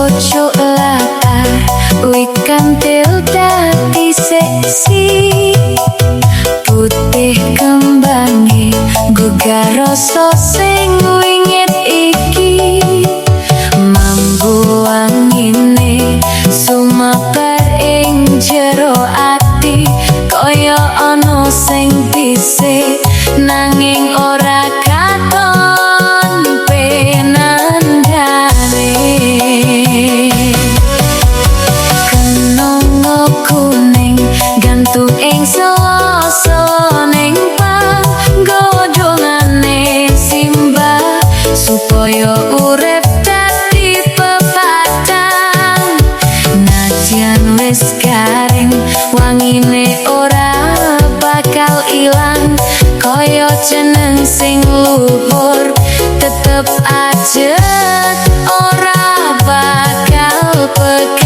Pojok latar wit kantil dadi seksi. Putih kembange gugah rasa sing wingit iki. Mambu wangine sumebar ing jero ati, kaya ana sing bisik nanging ora katon penandane. Kenanga kuning gantung ing sela-selaning pang, godhongane simbah supaya urip dadi pepadang. Najan wis garing, wangine ora bakal ilang, kaya jeneng sing luhur tetep ajeg, ora bakal pegang.